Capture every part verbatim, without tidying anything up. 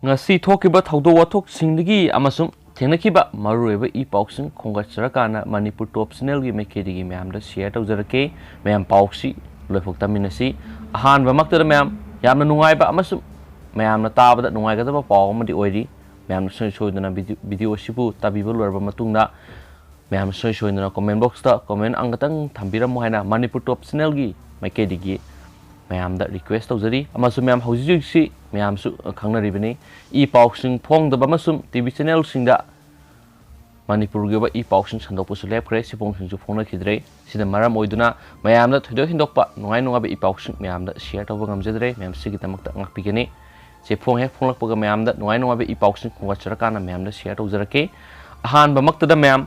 ꯉꯁꯤ ꯊꯣꯛꯈꯤꯕ ꯊꯧꯗꯣꯛ ꯋꯥꯊꯣꯛꯁꯤꯡꯗꯒꯤ ꯑꯃꯁꯨꯡ ꯊꯦꯡꯅꯈꯤꯕ ꯃꯔꯨꯑꯣꯏꯕ ꯏ ꯄꯥꯎꯁꯤꯡ ꯈꯣꯝꯒꯠꯆꯔꯀꯥꯟꯗ ꯃꯅꯤꯄꯨꯔ ꯇꯣꯞ ꯆꯦꯅꯦꯜꯒꯤ ꯃꯥꯏꯀꯩꯗꯒꯤ ꯃꯌꯥꯝꯗ ꯁꯤꯌꯔ ꯇꯧꯖꯔꯛꯀꯦ꯫ ꯃꯌꯥꯝ ꯄꯥꯎꯁꯤ ꯂꯣꯏꯐꯥꯎ ꯇꯥꯃꯤꯟꯅꯁꯤ꯫ ꯑꯍꯥꯟꯕꯃꯛꯇꯗ ꯃꯌꯥꯝ ꯌꯥꯝꯅ ꯅꯨꯡꯉꯥꯏꯕ ꯑꯃꯁꯨꯡ ꯃꯌꯥꯝꯅ ꯇꯥꯕꯗ ꯅꯨꯡꯉꯥꯏꯒꯗꯕ ꯄꯥꯎ ꯑꯃꯗꯤ ꯑꯣꯏꯔꯤ꯫ ꯃꯌꯥꯝꯅ ꯁꯨꯡꯁꯣꯏ ꯁꯣꯏꯗꯅ ꯚꯤꯗꯤꯑꯣ, ꯚꯤꯗꯤꯑꯣ ꯑꯁꯤꯕꯨ ꯇꯥꯕꯤꯕ ꯂꯣꯏꯔꯕ ꯃꯇꯨꯡꯗ ꯃꯌꯥꯝ ꯁꯨꯡꯁꯣꯏ ꯁꯣꯏꯗꯅ ꯀꯣꯃꯦꯟ ꯕꯣꯛꯁꯇ ꯀꯣꯃꯦꯟ ꯑꯃꯈꯛꯇꯪ ꯊꯝꯕꯤꯔꯝꯃꯨ ꯍꯥꯏꯅ ꯃꯅꯤꯄꯨꯔ ꯇꯣꯞ ꯆꯦꯅꯦꯜꯒꯤ ꯃꯥꯏꯀꯩꯗꯒꯤ ꯃꯌꯥꯝꯗ ꯔꯤꯀ꯭ꯋꯦꯁ ꯇꯧꯖꯔꯤ꯫ ꯑꯃꯁꯨꯡ ꯃꯌꯥꯝ ꯍꯧꯖꯤꯛ ꯍꯧꯖꯤꯛꯁꯤ ꯃꯌꯥꯝꯁꯨ ꯈꯪꯅꯔꯤꯕꯅꯤ, ꯏ ꯄꯥꯎꯁꯤꯡ ꯐꯣꯡꯗꯕ ꯑꯃꯁꯨꯡ ꯇꯤ ꯚꯤ ꯆꯦꯅꯦꯜꯁꯤꯡꯗ ꯃꯅꯤꯄꯨꯔꯒꯤ ꯑꯣꯏꯕ ꯏ ꯄꯥꯎꯁꯤꯡ ꯁꯟꯗꯣꯛꯄꯁꯨ ꯂꯦꯞꯈ꯭ꯔꯦ, ꯁꯤꯐꯣꯡꯁꯤꯡꯁꯨ ꯐꯣꯡꯅꯈꯤꯗ꯭ꯔꯦ꯫ ꯁꯤꯅ ꯃꯔꯝ ꯑꯣꯏꯗꯨꯅ ꯃꯌꯥꯝꯗ ꯊꯣꯏꯗꯣꯛ ꯍꯦꯟꯗꯣꯛꯄ ꯅꯨꯡꯉꯥꯏ ꯅꯨꯡꯉꯥꯏꯕ ꯏ ꯄꯥꯎꯁꯤꯡ ꯃꯌꯥꯝꯗ ꯁꯤꯌꯔ ꯇꯧꯕ ꯉꯝꯖꯗ꯭ꯔꯦ꯫ ꯃꯌꯥꯝ ꯁꯤꯒꯤꯗꯃꯛꯇ ꯉꯥꯛꯄꯤꯒꯅꯤ꯫ ꯆꯦꯐꯣꯡ ꯍꯦꯛ ꯐꯣꯡꯂꯛꯄꯒ ꯃꯌꯥꯝꯗ ꯅꯨꯡꯉꯥꯏ ꯅꯨꯡꯉꯥꯏꯕ ꯏ ꯄꯥꯎꯁꯤꯡ ꯈꯣꯝꯒꯠꯆꯔꯀꯥꯟꯗ ꯃꯌꯥꯝꯗ ꯁꯤꯌꯔ ꯇꯧꯖꯔꯛꯀꯦ꯫ ꯑꯍꯥꯟꯕꯃꯛꯇꯗ ꯃꯌꯥꯝ,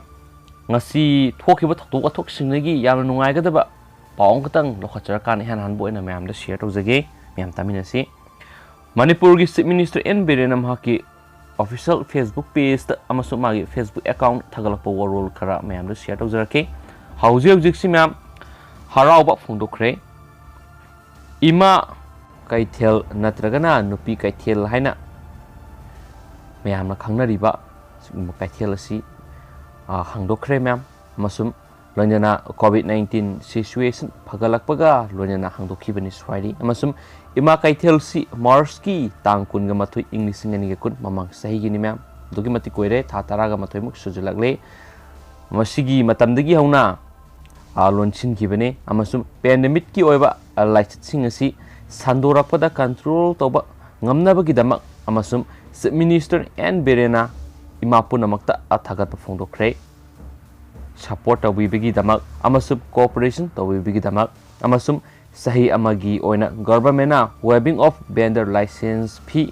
ꯉꯁꯤ ꯊꯣꯛꯈꯤꯕ ꯊꯧꯗꯣꯛ ꯋꯥꯊꯣꯛꯁꯤꯡꯗꯒꯤ ꯌꯥꯝꯅ ꯅꯨꯡꯉꯥꯏꯒꯗꯕ ꯄꯥꯎ ꯑꯃꯈꯛꯇꯪ ꯂꯧꯈꯠꯆꯔꯀꯥꯟꯗ ꯏꯍꯥꯟ ꯍꯥꯟꯕ ꯑꯣꯏꯅ ꯃꯌꯥꯝꯗ ꯁꯤꯌꯔ ꯇꯧꯖꯒꯦ꯫ ꯃꯌꯥꯝ ꯇꯥꯃꯤꯟꯅꯁꯤ꯫ ꯃꯅꯤꯄꯨꯔꯒꯤ ꯆꯤꯐ ꯃꯤꯅꯤꯁꯇꯔ ꯑꯦꯟ ꯕꯤꯔꯦꯟꯅ ꯃꯍꯥꯛꯀꯤ ꯑꯣꯐꯤꯁꯤꯌꯦꯜ ꯐꯦꯁꯕꯨꯛ ꯄꯦꯖꯇ ꯑꯃꯁꯨꯡ ꯃꯥꯒꯤ ꯐꯦꯁꯕꯨꯛ ꯑꯦꯀꯥꯎꯟ ꯊꯥꯒꯠꯂꯛꯄ ꯋꯥꯔꯣꯜ ꯈꯔ ꯃꯌꯥꯝꯗ ꯁꯤꯌꯔ ꯇꯧꯖꯔꯛꯀꯦ꯫ ꯍꯧꯖꯤꯛ ꯍꯧꯖꯤꯛꯁꯤ ꯃꯌꯥꯝ ꯍꯔꯥꯎꯕ ꯐꯣꯡꯗꯣꯛꯈ꯭ꯔꯦ꯫ ꯏꯃꯥ ꯀꯩꯊꯦꯜ ꯅꯠꯇ꯭ꯔꯒꯅ ꯅꯨꯄꯤ ꯀꯩꯊꯦꯜ ꯍꯥꯏꯅ ꯃꯌꯥꯝꯅ ꯈꯪꯅꯔꯤꯕ ꯁꯤꯒꯨꯝꯕ ꯀꯩꯊꯦꯜ ꯑꯁꯤ, ꯑ, ꯍꯥꯡꯗꯣꯛꯈ꯭ꯔꯦ ꯃꯌꯥꯝ꯫ ꯑꯃꯁꯨꯡ ꯂꯣꯏꯅꯅ ꯀꯣꯚꯤꯗ ꯅꯥꯏꯟꯇꯤꯟ ꯁꯤꯆꯨꯋꯦꯁꯟ ꯐꯒꯠꯂꯛꯄꯒ ꯂꯣꯏꯅꯅ ꯍꯥꯡꯗꯣꯛꯈꯤꯕꯅꯤ ꯁ꯭ꯋꯥꯏꯗꯤ꯫ ꯑꯃꯁꯨꯡ ꯏꯃꯥ ꯀꯩꯊꯦꯜꯁꯤ ꯃꯥꯔꯆꯀꯤ ꯇꯥꯡ ꯀꯨꯟꯒ ꯃꯥꯊꯣꯏ, ꯏꯪ ꯂꯤꯁꯤꯡ ꯑꯅꯤꯒ ꯀꯨꯟ, ꯃꯃꯥꯡ ꯆꯍꯤꯒꯤꯅꯤ ꯃꯌꯥꯝ꯫ ꯑꯗꯨꯛꯀꯤ ꯃꯇꯤꯛ ꯀꯨꯏꯔꯦ, ꯊꯥ ꯇꯔꯥꯒ ꯃꯥꯊꯣꯏꯃꯨꯛ ꯁꯨꯖꯤꯜꯂꯛꯂꯦ꯫ ꯃꯁꯤꯒꯤ ꯃꯇꯝꯗꯒꯤ ꯍꯧꯅ, ꯑ, ꯂꯣꯟꯁꯤꯟꯈꯤꯕꯅꯤ꯫ ꯑꯃꯁꯨꯡ ꯄꯦꯟꯗꯦꯃꯤꯛꯀꯤ ꯑꯣꯏꯕ, ꯑ, ꯂꯥꯏꯆꯠꯁꯤꯡ ꯑꯁꯤ ꯁꯟꯗꯣꯔꯛꯄꯗ ꯀꯟꯇ꯭ꯔꯣꯜ ꯇꯧꯕ ꯉꯝꯅꯕꯒꯤꯗꯃꯛ ꯑꯃꯁꯨꯡ ꯆꯤꯐ ꯃꯤꯅꯤꯁꯇꯔ ꯑꯦꯟ ꯕꯤꯔꯦꯟꯅ ꯏꯃꯥ ꯄꯨꯝꯅꯃꯛꯇ, ꯑ, ꯊꯥꯒꯠꯄ ꯐꯣꯡꯗꯣꯛꯈ꯭ꯔꯦ꯫ ꯁꯄꯣꯔꯠ ꯇꯧꯕꯤꯕꯒꯤꯗꯃꯛ ꯑꯃꯁꯨꯡ ꯀꯣꯑꯣꯄꯔꯦꯁꯟ ꯇꯧꯕꯤꯕꯒꯤꯗꯃꯛ, ꯑꯃꯁꯨꯡ ꯆꯍꯤ ꯑꯃꯒꯤ ꯑꯣꯏꯅ ꯒꯚꯔꯟꯃꯦꯟꯅ waiving of vendor license fee,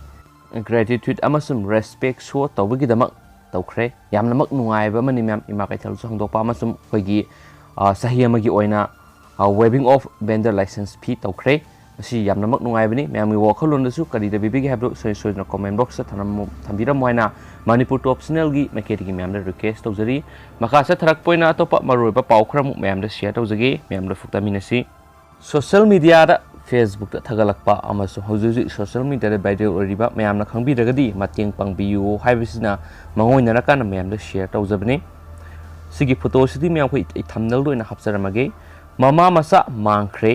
gratitude ꯑꯃꯁꯨꯡ respect show ꯇꯧꯕꯒꯤꯗꯃꯛ ꯇꯧꯈ꯭ꯔꯦ꯫ ꯌꯥꯝꯅꯃꯛ ꯅꯨꯡꯉꯥꯏꯕ ꯑꯃꯅꯤ ꯃꯌꯥꯝ, ꯏꯃꯥ ꯀꯩꯊꯦꯜꯁꯨ ꯍꯥꯡꯗꯣꯛꯄ ꯑꯃꯁꯨꯡ ꯑꯩꯈꯣꯏꯒꯤ, ꯑ, ꯆꯍꯤ ꯑꯃꯒꯤ ꯑꯣꯏꯅ, ꯑ, waiving of vendor license fee ꯇꯧꯈ꯭ꯔꯦ꯫ ꯃꯁꯤ ꯌꯥꯝꯅꯃꯛ ꯅꯨꯡꯉꯥꯏꯕꯅꯤ꯫ ꯃꯌꯥꯝꯒꯤ ꯋꯥꯈꯜꯂꯣꯟꯗꯁꯨ ꯀꯔꯤ ꯂꯩꯕꯤꯕꯒꯦ ꯍꯥꯏꯕꯗꯨ ꯁꯣꯏ ꯁꯣꯏꯗꯅ ꯀꯣꯃꯦꯟ ꯕꯣꯛꯁꯇ ꯊꯝꯂꯝꯃꯨ-, ꯊꯝꯕꯤꯔꯝꯃꯨ ꯍꯥꯏꯅ ꯃꯅꯤꯄꯨꯔ ꯇꯣꯞ ꯆꯦꯅꯦꯜꯒꯤ ꯃꯥꯏꯀꯩꯗꯒꯤ ꯃꯌꯥꯝꯗ ꯔꯤꯀ꯭ꯋꯦꯁ ꯇꯧꯖꯔꯤ꯫ ꯃꯈꯥ ꯆꯠꯊꯔꯛꯄ ꯑꯣꯏꯅ ꯑꯇꯣꯞꯄ ꯃꯔꯨꯑꯣꯏꯕ ꯄꯥꯎ ꯈꯔꯃꯨꯛ ꯃꯌꯥꯝꯗ ꯁꯤꯌꯔ ꯇꯧꯖꯒꯦ꯫ ꯃꯌꯥꯝ ꯂꯣꯏꯐꯥꯎ ꯇꯥꯃꯤꯟꯅꯁꯤ꯫ ꯁꯣꯁꯤꯌꯦꯜ ꯃꯤꯗꯤꯌꯥꯗ Facebookꯇ ꯊꯥꯒꯠꯂꯛꯄ ꯑꯃꯁꯨꯡ ꯍꯧꯖꯤꯛ ꯍꯧꯖꯤꯛ social mediaꯗ viral ꯑꯣꯏꯔꯤꯕ ꯃꯌꯥꯝꯅ ꯈꯪꯕꯤꯗ꯭ꯔꯒꯗꯤ ꯃꯇꯦꯡ ꯄꯥꯡꯕꯤꯌꯨ ꯍꯥꯏꯕꯁꯤꯅ ꯃꯉꯣꯏꯅꯔꯀꯥꯟꯗ ꯃꯌꯥꯝꯗ share ꯇꯧꯖꯕꯅꯤ꯫ ꯁꯤꯒꯤ photoꯁꯤꯗꯤ ꯃꯌꯥꯝ ꯑꯩꯈꯣꯏ ꯑꯩ thumbnailꯗ ꯑꯣꯏꯅ ꯍꯥꯞꯆꯔꯝꯃꯒꯦ꯫ ꯃꯃꯥ ꯃꯆꯥ ꯃꯥꯡꯈ꯭ꯔꯦ꯫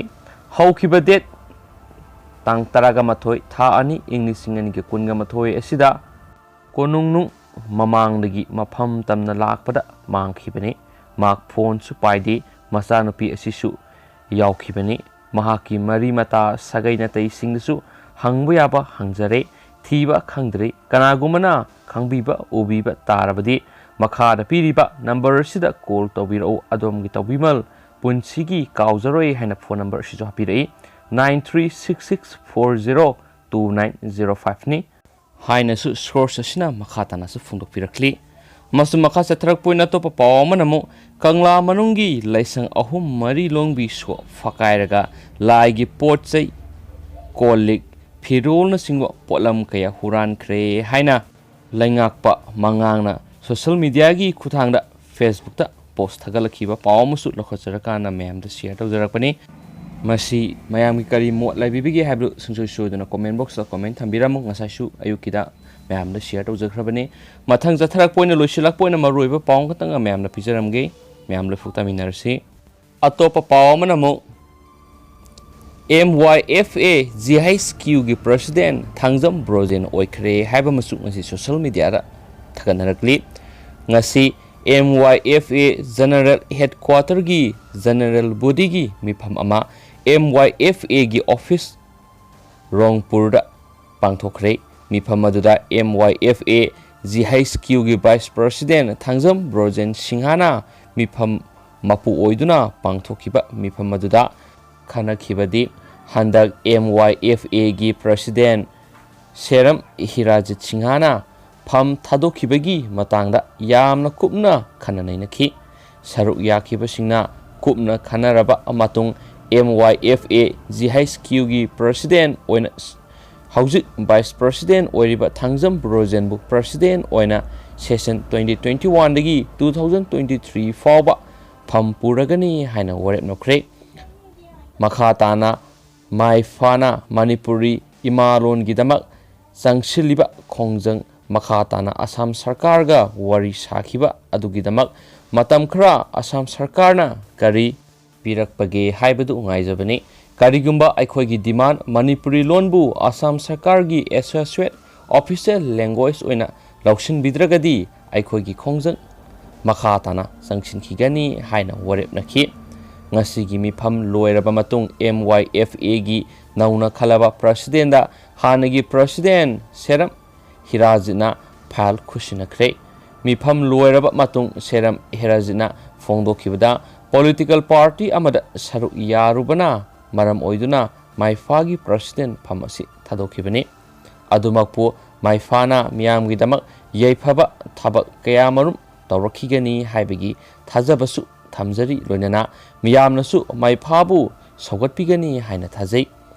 ꯍꯧꯈꯤꯕ date ꯇꯥꯡ ꯇꯔꯥꯒ ꯃꯥꯊꯣꯏ, ꯊꯥ ꯑꯅꯤ, ꯏꯪ ꯂꯤꯁꯤꯡ ꯑꯅꯤꯒ ꯀꯨꯟꯒ ꯃꯥꯊꯣꯏ ꯑꯁꯤꯗ ꯀꯣꯅꯨꯡꯅꯨꯡ ꯃꯃꯥꯡꯗꯒꯤ ꯃꯐꯝ ꯇꯝꯅ ꯂꯥꯛꯄꯗ ꯃꯥꯡꯈꯤꯕꯅꯤ꯫ ꯃꯍꯥꯛ phoneꯁꯨ ꯄꯥꯏꯗꯦ꯫ ꯃꯆꯥꯅꯨꯄꯤ ꯑꯁꯤꯁꯨ ꯌꯥꯎꯈꯤꯕꯅꯤ꯫ ꯃꯍꯥꯛꯀꯤ ꯃꯔꯤ ꯃꯇꯥ, ꯁꯥꯒꯩ ꯅꯥꯇꯩꯁꯤꯡꯗꯁꯨ ꯍꯪꯕ ꯌꯥꯕ ꯍꯪꯖꯔꯦ꯫ ꯊꯤꯕ ꯈꯪꯗ꯭ꯔꯤ꯫ ꯀꯅꯥꯒꯨꯝꯕꯅ ꯈꯪꯕꯤꯕ ꯎꯕꯤꯕ ꯇꯥꯔꯕꯗꯤ ꯃꯈꯥꯗ ꯄꯤꯔꯤꯕ number ꯑꯁꯤꯗ call ꯇꯧꯕꯤꯔꯛꯎ꯫ ꯑꯗꯣꯝꯒꯤ ꯇꯧꯕꯤꯃꯜ ꯄꯨꯟꯁꯤꯒꯤ ꯀꯥꯎꯖꯔꯣꯏ ꯍꯥꯏꯅ phone number ꯑꯁꯤꯁꯨ ꯍꯥꯞꯄꯤꯔꯛꯏ꯫ Nine three six six four zero two nine zero fiveꯅꯤ ꯍꯥꯏꯅꯁꯨ source ꯑꯁꯤꯅ ꯃꯈꯥ ꯇꯥꯅꯁꯨ ꯐꯣꯡꯗꯣꯛꯄꯤꯔꯛꯂꯤ꯫ ꯑꯃꯁꯨꯡ ꯃꯈꯥ ꯆꯠꯊꯔꯛꯄ ꯑꯣꯏꯅ ꯑꯇꯣꯞꯄ ꯄꯥꯎ ꯑꯃꯅ ꯑꯃꯨꯛ ꯀꯪꯂꯥ ꯃꯅꯨꯡꯒꯤ ꯂꯥꯏꯁꯪ ꯑꯍꯨꯝ ꯃꯔꯤ ꯂꯣꯡꯕꯤ ꯁꯣꯛ ꯐꯀꯥꯏꯔꯒ ꯂꯥꯏꯒꯤ ꯄꯣꯠ ꯆꯩ, ꯀꯣꯜ ꯂꯤꯛ, ꯐꯤꯔꯣꯜꯅꯆꯤꯡꯕ ꯄꯣꯠꯂꯝ ꯀꯌꯥ ꯍꯨꯔꯥꯟꯈ꯭ꯔꯦ ꯍꯥꯏꯅ ꯂꯩꯉꯥꯛꯄ ꯃꯉꯥꯡꯅ social mediaꯒꯤ ꯈꯨꯠꯊꯥꯡꯗ Facebookꯇ post ꯊꯥꯒꯠꯂꯛꯈꯤꯕ ꯄꯥꯎ ꯑꯃꯁꯨ ꯂꯧꯈꯠꯆꯔꯀꯥꯟꯗ ꯃꯌꯥꯝꯗ share ꯇꯧꯖꯔꯛꯄꯅꯤ꯫ ꯃꯁꯤ ꯃꯌꯥꯝꯒꯤ ꯀꯔꯤ ꯃꯣꯠ ꯂꯩꯕꯤꯕꯒꯦ ꯍꯥꯏꯕꯗꯨ ꯁꯨꯡꯁꯣꯏ ꯁꯣꯏꯗꯅ comment boxꯇ comment ꯊꯝꯕꯤꯔꯝꯃꯨ꯫ ꯉꯁꯥꯏꯁꯨ ꯑꯌꯨꯛꯀꯤꯗ ꯃꯌꯥꯝꯗ share ꯇꯧꯖꯈ꯭ꯔꯕꯅꯤ꯫ ꯃꯊꯪ ꯆꯠꯊꯔꯛꯄ ꯑꯣꯏꯅ, ꯂꯣꯏꯁꯤꯜꯂꯛꯄ ꯑꯣꯏꯅ ꯃꯔꯨꯑꯣꯏꯕ ꯄꯥꯎ ꯑꯃꯈꯛꯇꯪꯒ ꯃꯌꯥꯝꯗ ꯄꯤꯖꯔꯝꯒꯦ꯫ ꯃꯌꯥꯝ ꯂꯣꯏꯐꯥꯎ ꯇꯥꯃꯤꯟꯅꯔꯁꯤ꯫ ꯑꯇꯣꯞꯄ ꯄꯥꯎ ꯑꯃꯅ ꯑꯃꯨꯛ M Y F A G H Qꯒꯤ president Thangjam Brojen ꯑꯣꯏꯈ꯭ꯔꯦ ꯍꯥꯏꯕ ꯑꯃꯁꯨ ꯉꯁꯤ social mediaꯗ ꯊꯥꯒꯠꯅꯔꯛꯂꯤ꯫ ꯉꯁꯤ M Y F A general headquarterꯒꯤ general bodyꯒꯤ ꯃꯤꯐꯝ ꯑꯃ M Y F Aꯒꯤ office ꯔꯣꯡꯄꯨꯔꯗ ꯄꯥꯡꯊꯣꯛꯈ꯭ꯔꯦ꯫ ꯃꯤꯐꯝ ꯑꯗꯨꯗ M Y F A G H Qꯒꯤ vice president Thangjam Brojen ꯁꯤꯡꯍꯅ ꯃꯤꯐꯝ ꯃꯄꯨ ꯑꯣꯏꯗꯨꯅ ꯄꯥꯡꯊꯣꯛꯈꯤꯕ ꯃꯤꯐꯝ ꯑꯗꯨꯗ ꯈꯟꯅꯈꯤꯕꯗꯤ ꯍꯟꯗꯛ M Y F Aꯒꯤ president ꯁꯦꯔꯝ ꯍꯤꯔꯥꯖꯤꯠ ꯁꯤꯡꯍꯅ ꯐꯝ ꯊꯥꯗꯣꯛꯈꯤꯕꯒꯤ ꯃꯇꯥꯡꯗ ꯌꯥꯝꯅ ꯀꯨꯞꯅ ꯈꯟꯅ ꯅꯩꯅꯈꯤ꯫ ꯁꯔꯨꯛ ꯌꯥꯈꯤꯕꯁꯤꯡꯅ ꯀꯨꯞꯅ ꯈꯟꯅꯔꯕ ꯃꯇꯨꯡ M Y F A G H Qꯒꯤ president ꯑꯣꯏꯅ ꯍꯧꯖꯤꯛ vice president ꯑꯣꯏꯔꯤꯕ ꯊꯥꯡꯖꯝ ꯕ꯭ꯔꯣꯖꯦꯟꯕꯨ president ꯑꯣꯏꯅ session twenty twenty-oneꯗꯒꯤ two thousand twenty-three ꯐꯥꯎꯕ ꯐꯝ ꯄꯨꯔꯒꯅꯤ ꯍꯥꯏꯅ ꯋꯥꯔꯦꯞ ꯂꯧꯈ꯭ꯔꯦ꯫ ꯃꯈꯥ ꯇꯥꯅ ꯃꯥꯏꯐꯥꯅ ꯃꯅꯤꯄꯨꯔꯤ ꯏꯃꯥꯂꯣꯟꯒꯤꯗꯃꯛ ꯆꯪꯁꯤꯜꯂꯤꯕ ꯈꯣꯡꯖꯪ ꯃꯈꯥ ꯇꯥꯅ ꯑꯁꯥꯝ ꯁꯔꯀꯥꯔꯒ ꯋꯥꯔꯤ ꯁꯥꯈꯤꯕ ꯑꯗꯨꯒꯤꯗꯃꯛ ꯃꯇꯝ ꯈꯔ ꯑꯁꯥꯝ ꯁꯔꯀꯥꯔꯅ ꯀꯔꯤ ꯄꯤꯔꯛꯄꯒꯦ ꯍꯥꯏꯕꯗꯨ ꯉꯥꯏꯖꯕꯅꯤ꯫ ꯀꯔꯤꯒꯨꯝꯕ ꯑꯩꯈꯣꯏꯒꯤ demand ꯃꯅꯤꯄꯨꯔꯤ ꯂꯣꯟꯕꯨ ꯑꯁꯥꯝ ꯁꯔꯀꯥꯔꯒꯤ associate official language ꯑꯣꯏꯅ ꯂꯧꯁꯤꯟꯕꯤꯗ꯭ꯔꯒꯗꯤ ꯑꯩꯈꯣꯏꯒꯤ ꯈꯣꯡꯖꯪ ꯃꯈꯥ ꯇꯥꯅ ꯆꯪꯁꯤꯟꯈꯤꯒꯅꯤ ꯍꯥꯏꯅ ꯋꯥꯔꯦꯞꯅꯈꯤ꯫ ꯉꯁꯤꯒꯤ ꯃꯤꯐꯝ ꯂꯣꯏꯔꯕ ꯃꯇꯨꯡ M Y F Aꯒꯤ ꯅꯧꯅ ꯈꯜꯂꯕ presidentꯗ ꯍꯥꯟꯅꯒꯤ president ꯁꯦꯔꯝ ꯍꯤꯔꯥꯖꯤꯠꯅ file ꯈꯨꯠꯁꯤꯟꯅꯈ꯭ꯔꯦ꯫ ꯃꯤꯐꯝ ꯂꯣꯏꯔꯕ ꯃꯇꯨꯡ ꯁꯦꯔꯝ ꯍꯤꯔꯥꯖꯤꯠꯅ ꯐꯣꯡꯗꯣꯛꯈꯤꯕꯗ, political party ꯑꯃꯗ ꯁꯔꯨꯛ ꯌꯥꯔꯨꯕꯅ ꯃꯔꯝ ꯑꯣꯏꯗꯨꯅ ꯃꯥꯏꯐꯥꯒꯤ president ꯐꯝ ꯑꯁꯤ ꯊꯥꯗꯣꯛꯈꯤꯕꯅꯤ꯫ ꯑꯗꯨꯃꯛꯄꯨ ꯃꯥꯏꯐꯥꯅ ꯃꯤꯌꯥꯝꯒꯤꯗꯃꯛ ꯌꯥꯏꯐꯕ ꯊꯕꯛ ꯀꯌꯥꯃꯔꯨꯝ ꯇꯧꯔꯛꯈꯤꯒꯅꯤ ꯍꯥꯏꯕꯒꯤ ꯊꯥꯖꯕꯁꯨ ꯊꯝꯖꯔꯤ, ꯂꯣꯏꯅꯅ ꯃꯤꯌꯥꯝꯅꯁꯨ ꯃꯥꯏꯐꯥꯕꯨ ꯁꯧꯒꯠꯄꯤꯒꯅꯤ ꯍꯥꯏꯅ ꯊꯥꯖꯩ꯫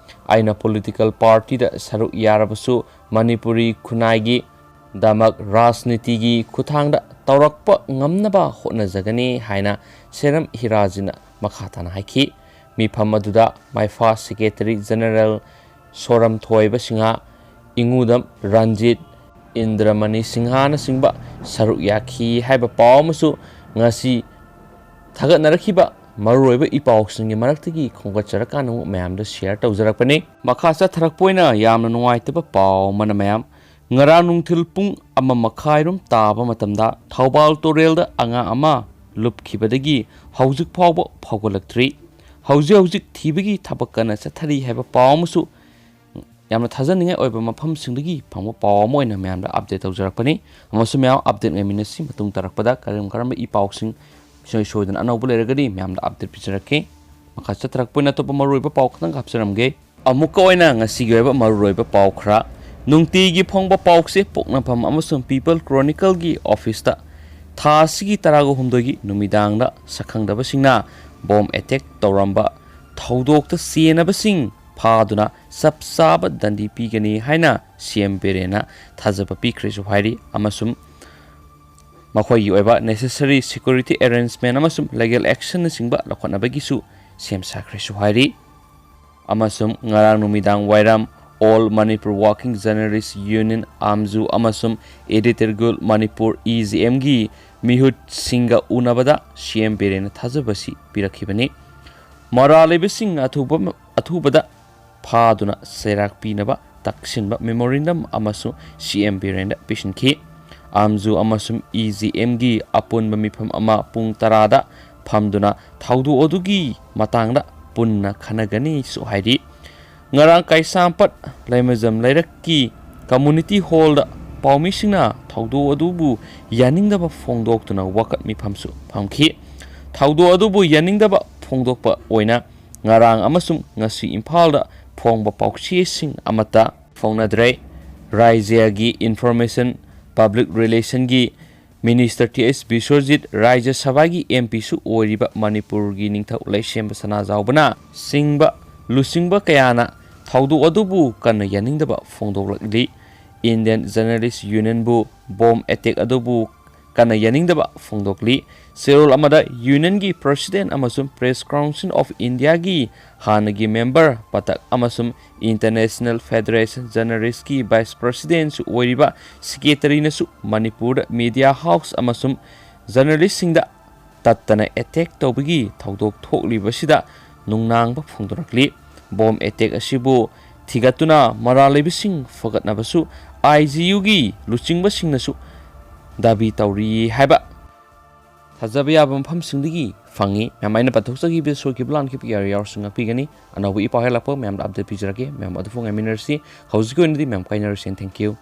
ꯑꯩꯅ political partyꯗ ꯁꯔꯨꯛ ꯌꯥꯔꯕꯁꯨ ꯃꯅꯤꯄꯨꯔꯤ ꯈꯨꯟꯅꯥꯏꯒꯤ ꯗꯃꯛ ꯔꯥꯖꯅꯤꯇꯤꯒꯤ ꯈꯨꯠꯊꯥꯡꯗ ꯇꯧꯔꯛꯄ ꯉꯝꯅꯕ ꯍꯣꯠꯅꯖꯒꯅꯤ ꯍꯥꯏꯅ ꯁꯦꯔꯝ ꯍꯤꯔꯥꯖꯤꯅ ꯃꯈꯥ ꯇꯥꯅ ꯍꯥꯏꯈꯤ꯫ ꯃꯤꯐꯝ ꯑꯗꯨꯗ ꯃꯥꯏꯐꯥ secretary general ꯁꯣꯔꯝꯊꯣꯏꯕ ꯁꯤꯡꯍ, ꯏꯉꯨꯗꯝ ꯔꯟꯖꯤꯠ, ꯏꯟꯗ꯭ꯔꯃꯅꯤ ꯁꯤꯡꯍꯅꯆꯤꯡꯕ ꯁꯔꯨꯛ ꯌꯥꯈꯤ ꯍꯥꯏꯕ ꯄꯥꯎ ꯑꯃꯁꯨ ꯉꯁꯤ ꯊꯥꯒꯠꯅꯔꯛꯈꯤꯕ ꯃꯔꯨꯑꯣꯏꯕ ꯏ ꯄꯥꯎꯁꯤꯡꯒꯤ ꯃꯔꯛꯇꯒꯤ ꯈꯣꯝꯒꯠꯆꯔꯀꯥꯟꯗ ꯑꯃꯨꯛ ꯃꯌꯥꯝꯗ share ꯇꯧꯖꯔꯛꯄꯅꯤ꯫ ꯃꯈꯥ ꯆꯠꯊꯔꯛꯄ ꯑꯣꯏꯅ ꯌꯥꯝꯅ ꯅꯨꯡꯉꯥꯏꯇꯕ ꯄꯥꯎ ꯑꯃꯅ, ꯃꯌꯥꯝ, ꯉꯔꯥꯡ ꯅꯨꯡꯊꯤꯜ ꯄꯨꯡ ꯑꯃ ꯃꯈꯥꯏꯔꯣꯝ ꯇꯥꯕ ꯃꯇꯝꯗ ꯊꯧꯕꯥꯜ ꯇꯨꯔꯦꯜꯗ ꯑꯉꯥꯡ ꯑꯃ ꯂꯨꯞꯈꯤꯕꯗꯒꯤ ꯍꯧꯖꯤꯛ ꯐꯥꯎꯕ ꯐꯥꯎꯒꯠꯂꯛꯇ꯭ꯔꯤ꯫ ꯍꯧꯖꯤꯛ ꯍꯧꯖꯤꯛ ꯊꯤꯕꯒꯤ ꯊꯕꯛ ꯀꯟꯅ ꯆꯠꯊꯔꯤ ꯍꯥꯏꯕ ꯄꯥꯎ ꯑꯃꯁꯨ ꯌꯥꯝꯅ ꯊꯥꯖꯅꯤꯡꯉꯥꯏ ꯑꯣꯏꯕ ꯃꯐꯝꯁꯤꯡꯗꯒꯤ ꯐꯪꯕ ꯄꯥꯎ ꯑꯃ ꯑꯣꯏꯅ ꯃꯌꯥꯝꯗ update ꯇꯧꯖꯔꯛꯄꯅꯤ꯫ ꯑꯃꯁꯨꯡ ꯃꯌꯥꯝ update ꯉꯥꯏꯃꯤꯟꯅꯁꯤ꯫ ꯃꯇꯨꯡ ꯇꯥꯔꯛꯄꯗ ꯀꯔꯝ ꯀꯔꯝꯕ ꯏ ꯄꯥꯎꯁꯤꯡ ꯏꯁꯣꯏ ꯁꯣꯏꯗꯅ ꯑꯅꯧꯕ ꯂꯩꯔꯒꯗꯤ ꯃꯌꯥꯝꯗ update ꯄꯤꯖꯔꯛꯀꯦ꯫ ꯃꯈꯥ ꯆꯠꯊꯔꯛꯄ ꯑꯣꯏꯅ ꯑꯇꯣꯞꯄ ꯃꯔꯨꯑꯣꯏꯕ ꯄꯥꯎ ꯈꯛꯇꯪ ꯍꯥꯞꯆꯔꯝꯒꯦ꯫ ꯑꯃꯨꯛꯀ ꯑꯣꯏꯅ ꯉꯁꯤꯒꯤ ꯑꯣꯏꯕ ꯃꯔꯨꯑꯣꯏꯕ ꯄꯥꯎ ꯈꯔ꯫ ꯅꯨꯡꯇꯤꯒꯤ ꯐꯣꯡꯕ ꯄꯥꯎꯆꯦ ꯄꯣꯛꯅꯐꯝ ꯑꯃꯁꯨꯡ People Chronicleꯒꯤ officeꯇ ꯊꯥ ꯑꯁꯤꯒꯤ ꯇꯔꯥꯒ ꯍꯨꯝꯗꯣꯏꯒꯤ ꯅꯨꯃꯤꯗꯥꯡꯗ ꯁꯛꯈꯪꯗꯕꯁꯤꯡꯅ bomb attack ꯇꯧꯔꯝꯕ ꯊꯧꯗꯣꯛꯇ ꯆꯦꯟꯅꯕꯁꯤꯡ ꯐꯥꯗꯨꯅ ꯆꯞ ꯆꯥꯕ ꯗꯟꯗꯤ ꯄꯤꯒꯅꯤ ꯍꯥꯏꯅ C M ꯕꯤꯔꯦꯟꯅ ꯊꯥꯖꯕ ꯄꯤꯈ꯭ꯔꯦꯁꯨ ꯍꯥꯏꯔꯤ, ꯑꯃꯁꯨꯡ ꯃꯈꯣꯏꯒꯤ ꯑꯣꯏꯕ necessary security arrangement ꯑꯃꯁꯨꯡ legal actionꯅꯆꯤꯡꯕ ꯂꯧꯈꯠꯅꯕꯒꯤꯁꯨ ꯁꯦꯝ ꯁꯥꯈ꯭ꯔꯦꯁꯨ ꯍꯥꯏꯔꯤ꯫ ꯑꯃꯁꯨꯡ ꯉꯔꯥꯡ ꯅꯨꯃꯤꯗꯥꯡ ꯋꯥꯏꯔꯝ All Manipur Working Journalist Union, ꯑꯥꯝꯖꯨ, ꯑꯃꯁꯨꯡ Editor Guild Manipur, E G ꯑꯦꯝꯒꯤ ꯃꯤꯍꯨꯠꯁꯤꯡꯒ ꯎꯅꯕꯗ ꯁꯤ ꯑꯦꯝ ꯕꯤꯔꯦꯟꯅ ꯊꯥꯖꯕꯁꯤ ꯄꯤꯔꯛꯈꯤꯕꯅꯤ꯫ ꯃꯔꯥꯜ ꯂꯩꯕꯁꯤꯡ ꯑꯊꯨꯕ, ꯑꯊꯨꯕꯗ ꯐꯥꯗꯨꯅ ꯆꯩꯔꯥꯛ ꯄꯤꯅꯕ ꯇꯛꯁꯤꯟꯕ memorandum ꯑꯃꯁꯨ ꯁꯤ ꯑꯦꯝ ꯕꯤꯔꯦꯟꯗ ꯄꯤꯁꯤꯟꯈꯤ꯫ ꯑꯥꯝꯖꯨ ꯑꯃꯁꯨꯡ ꯏ ꯖꯤ ꯑꯦꯝꯒꯤ ꯑꯄꯨꯟꯕ ꯃꯤꯐꯝ ꯑꯃ ꯄꯨꯡ ꯇꯔꯥꯗ ꯐꯝꯗꯨꯅ ꯊꯧꯗꯣꯛ ꯑꯗꯨꯒꯤ ꯃꯇꯥꯡꯗ ꯄꯨꯟꯅ ꯈꯟꯅꯒꯅꯤꯁꯨ ꯍꯥꯏꯔꯤ꯫ ꯉꯔꯥꯡ ꯀꯩꯁꯥꯝꯄꯥꯠ ꯂꯩꯃꯖꯝ ꯂꯩꯔꯛꯀꯤ community hall ꯗ ꯄꯥꯎꯃꯤꯁꯤꯡꯅ ꯊꯧꯗꯣꯛ ꯑꯗꯨꯕꯨ ꯌꯥꯅꯤꯡꯗꯕ ꯐꯣꯡꯗꯣꯛꯇꯨꯅ ꯋꯥꯀꯠ ꯃꯤꯐꯝꯁꯨ ꯐꯝꯈꯤ꯫ ꯊꯧꯗꯣꯛ ꯑꯗꯨꯕꯨ ꯌꯥꯅꯤꯡꯗꯕ ꯐꯣꯡꯗꯣꯛꯄ ꯑꯣꯏꯅ ꯉꯔꯥꯡ ꯑꯃꯁꯨꯡ ꯉꯁꯤ ꯏꯝꯐꯥꯜꯗ ꯐꯣꯡꯕ ꯄꯥꯎꯆꯦꯁꯤꯡ ꯑꯃꯠꯇ ꯐꯣꯡꯅꯗ꯭ꯔꯦ꯫ ꯔꯥꯖ꯭ꯌꯒꯤ Information Public Relation ꯒꯤ Minister ꯇꯤ ꯑꯦꯁ ꯕꯤꯁ꯭ꯋꯖꯤꯠ, ꯔꯥꯖ꯭ꯌ ꯁꯚꯥꯒꯤ ꯑꯦꯝ ꯄꯤꯁꯨ ꯑꯣꯏꯔꯤꯕ ꯃꯅꯤꯄꯨꯔꯒꯤ ꯅꯤꯡꯊꯧ ꯂꯩꯁꯦꯝꯕ ꯁꯅꯥꯖꯥꯎꯕꯅ ꯆꯤꯡꯕ ꯂꯨꯆꯤꯡꯕ ꯀꯌꯥꯅ ꯊꯧꯗꯣꯛ ꯑꯗꯨꯕꯨ ꯀꯟꯅ ꯌꯥꯅꯤꯡꯗꯕ ꯐꯣꯡꯗꯣꯛꯂꯛꯂꯤ꯫ Indian Journalist Union ꯕꯨ bomb attack ꯑꯗꯨꯕꯨ ꯀꯟꯅ ꯌꯥꯅꯤꯡꯗꯕ ꯐꯣꯡꯗꯣꯛꯂꯤ꯫ ꯆꯦꯔꯣꯜ ꯑꯃꯗ Union ꯒꯤ President ꯑꯃꯁꯨꯡ Press Council of India ꯒꯤ ꯍꯥꯟꯅꯒꯤ member ꯄꯇꯛ ꯑꯃꯁꯨꯡ International Federation Journalist ꯀꯤ Vice President ꯁꯨ ꯑꯣꯏꯔꯤꯕ Secretary ꯅꯁꯨ ꯃꯅꯤꯄꯨꯔꯗ media house ꯑꯃꯁꯨꯡ journalist ꯁꯤꯡꯗ ꯇꯠꯇꯅ attack ꯇꯧꯕꯒꯤ ꯊꯧꯗꯣꯛ ꯊꯣꯛꯂꯤꯕꯁꯤꯗ ꯅꯨꯡꯅꯥꯡꯕ ꯐꯣꯡꯗꯣꯔꯛꯂꯤ꯫ Bomb attack ꯑꯁꯤꯕꯨ ꯊꯤꯒꯠꯇꯨꯅ ꯃꯔꯥꯜ ꯂꯩꯕꯁꯤꯡ ꯐꯒꯠꯅꯕꯁꯨ ꯑꯥꯏ ꯖꯤ ꯌꯨ ꯒꯤ ꯂꯨꯆꯤꯡꯕꯁꯤꯡꯅꯁꯨ ꯗꯥꯕꯤ ꯇꯧꯔꯤ ꯍꯥꯏꯕ ꯊꯥꯖꯕ ꯌꯥꯕ ꯃꯐꯝꯁꯤꯡꯗꯒꯤ ꯐꯪꯉꯤ꯫ ꯃꯌꯥꯝ, ꯑꯩꯅ ꯄꯟꯊꯣꯛꯆꯈꯤꯕ ꯁꯣꯏꯈꯤꯕ ꯂꯥꯟꯈꯤꯕ ꯌꯥꯔꯣꯏ ꯌꯥꯎꯔꯁꯨ ꯉꯥꯛꯄꯤꯒꯅꯤ꯫ ꯑꯅꯧꯕ ꯏ ꯄꯥꯎ ꯍꯦꯛ ꯂꯥꯛꯄ ꯃꯌꯥꯝꯗ update ꯄꯤꯖꯔꯛꯀꯦ꯫ ꯃꯌꯥꯝ ꯑꯗꯨꯕꯨ ꯉꯥꯏꯃꯤꯟꯅꯔꯁꯤ꯫ ꯍꯧꯖꯤꯛꯀꯤ ꯑꯣꯏꯅꯗꯤ ꯃꯌꯥꯝ ꯀꯥꯏꯅꯔꯁꯤ꯫ Thank you꯫